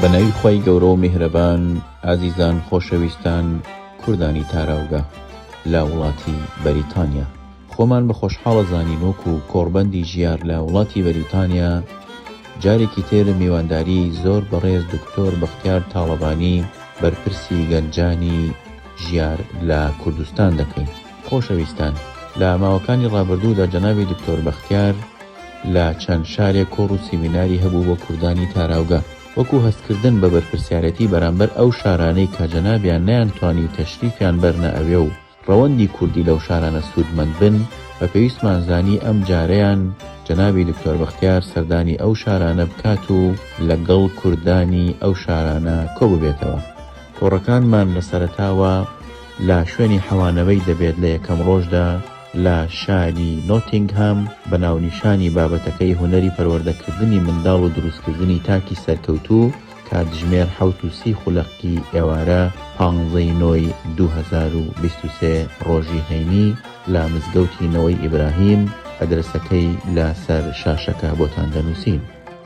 بە ناوی خوای گەورە و میهرەبان ئازیزان خۆشەویستان کوردانی تاراوگە لە وڵاتی بەریتانیا خۆمان بە خۆشحاڵە زانین وەکو کۆڕبەندی ژیار لە وڵاتی بەریتانیا جارێکی تر میوانداری زۆر بەڕێز دکتۆر بەختیار تاڵەبانی بەرپرسی گەنجانی ژیار لە کوردستان دەکەین. خۆشەویستان لە ماوەکانی ڕابردوودا جەنابی دکتۆر بەختیار لە چەند شارێک کۆڕ و سیمیناری هەبوو بۆ کوردانی تاراوگە وەکو هەستکردن بە بەرپرسیارێتی بەرامبەر ئەو شارانەی کە جەنابیان نەیانتوانی تەشریفیان بەرنە ئەوێ و ڕەوەندی کوردی لەو شارانە سوودمەند بن بە پێویستمان زانی ئەم جارەیان جەنابی دکتۆر بەختیار سەردانی ئەو شارانە بکات و لە گەڵ کوردانی ئەو شارانە کۆببێتەوە. کۆڕەکانمان لە سەرەتاوە لە شوێنی حەوانەوەی دەبێت لە یەکەم ڕۆژدا لە شاری نۆتینگهام بە ناونیشانی بابەتەکەی هونەری پەروەردەکردنی منداڵ و دروستکردنی تاکی سەرکەوتوو کاتژمێر 7:30 خولەکی ئێوارە پانزەی نۆی 2023 ڕۆژی هەینی لە مزگەوتی نەوەی ئیبراهیم ئەدرەسەکەی لە سەر شاشەکە بۆتان دەنووسین.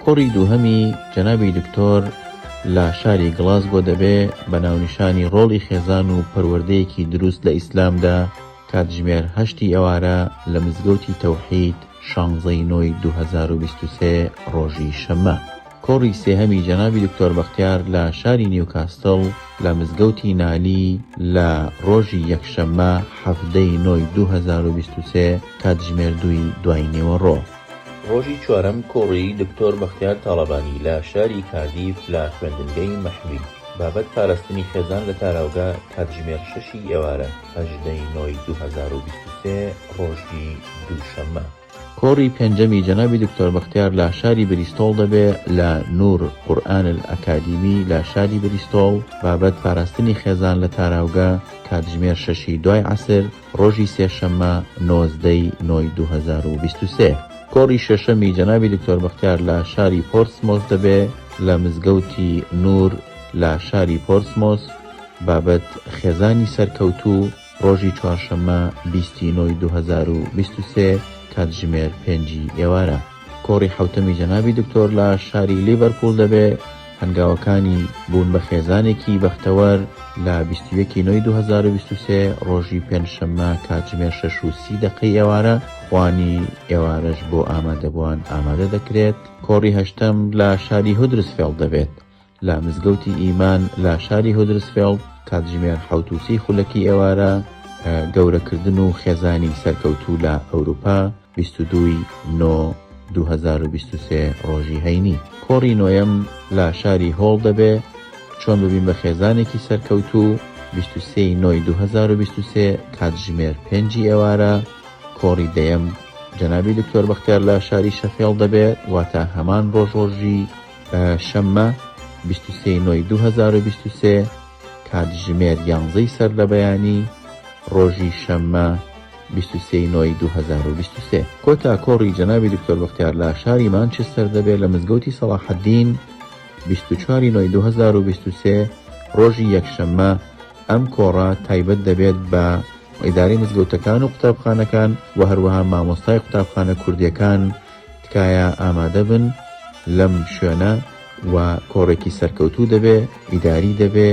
کۆڕی دووهەمی جەنابی دکتۆر لە شاری گڵاسگۆ دەبێ بە ناونیشانی ڕۆڵی خێزان و پەروەردەیەکی دروست لە ئیسلامدا کاتژمێر هەشتی ئێوارە لە مزگەوتی تەوحید شانزەی نۆی 2023 ڕۆژی شەممە. کۆڕی سێهەمی جەنابی دکتۆر بەختیار لە شاری نیوکاستڵ لە مزگەوتی نالی لە ڕۆژی یەکشەممە حەڤدەی نۆی 2023 کاتژمێر دووی دوای نیوەڕۆ. ڕۆژی چوارەم کۆڕی دکتۆر بەختیار تاڵەبانی لە شاری کاردیف لە خوێندنگەی مەحوی بابەت پاراستنی خێزان لە تاراوگە کاتژمێر شەشی ئێوارە هەژدەی نۆی 2023 ڕۆژی دووشەممە. کۆڕی پێنجەمی جەنابی دکتۆر بەختیار لە شاری بریستۆڵ دەبێ لە نور قورئان الاکادیمی لە شاری بریستۆڵ بابەت پاراستنی خێزان لە تاراوگە کاتژمێر شەشی دوای عەسر ڕۆژی سێشەممە 19 ی نۆی 2023. کۆڕی شەشەمی جەنابی دکتۆر بەختیار لە شاری پۆرتسمۆس دەبێ لە مزگەوتی نور لە شاری پۆرتسمۆس بابەت خێزانی سەرکەوتوو ڕۆژی چوارشەممە 20 ی نۆی 2023 کاتژمێر پێنجی ئێوارە. کۆڕی حەوتەمی جەنابی دکتۆر لە شاری لیڤەرپوڵ دەبێ، هەنگاوەکانی بوون بە خێزانێکی بەختەوەر لە 21 ی نۆی 2023 ڕۆژی پێنجشەممە کاتژمێر شەش و سی دەقەی ئێوارە، خوانی ئێوارەش بۆ ئامادەبووان ئامادە دەکرێت. کۆڕی هەشتەم لە شاری هودرسفێڵد دەبێت لە مزگەوتی ئیمان لە شاری هودرسفێڵد کاتژمێر حەوت و سی خولەکی ئێوارە، گەورەکردن و خێزانی سەرکەوتوو لە ئەوروپا 22 ی نۆ 2023 ڕۆژی هەینی. کۆڕی نۆیەم لە شاری هۆڵ دەبێ، چۆن ببین بە خێزانێکی سەرکەوتوو، 23 ی نۆی 2023 کاتژمێر پێنجی ئێوارە. کۆڕی دەیەم جەنابی دکتۆر بەختیار لە شاری شەفێڵد دەبێ، واتە هەمان ڕۆژ ڕۆژی شەممە 23 ی نۆی 2023 کاتژمێر یانزەی سەر لە بەیانی ڕۆژی شەممە 23 ی نۆی 2023. کۆتا کۆڕی جەنابی دکتۆر بەختیار لە شاری مانچستەر دەبێ لە مزگەوتی سەڵاحەدین 24 ی نۆی 2023 ڕۆژی یەکشەممە، ئەم کۆڕە تایبەت دەبێت بە ئیدارەی مزگەوتەکان و قوتابخانەکان و هەروەها مامۆستای قوتابخانە کوردیەکان تکایە ئامادە بن لەم شوێنە و کۆڕێکی سەرکەوتوو دەبێ ئیداری دەبێ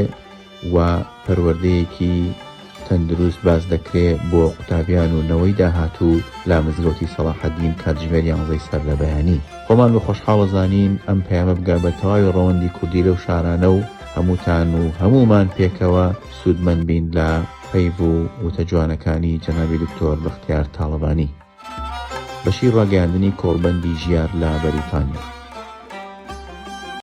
و پەروەردەیەکی تەندروست باس دەکرێ بۆ قوتابیان و نەوەی داهاتوو لە مزگەوتی سەڵاحەدین کاتژمێر یانزەی سەر لە بەیانی. خۆمان بە خۆشحاڵ ئەزانین ئەم پەیامە بگا بە تەواوی ڕەوەندی کوردی لەو شارانە و هەمووتان و هەموومان پێکەوە سوودمەند بین لە پەیڤ و وتە جوانەکانی جەنابی دکتۆر بەختیار تاڵەبانی. بەشی ڕاگەیاندنی کۆڕبەندی ژیار لە بەریتانیا.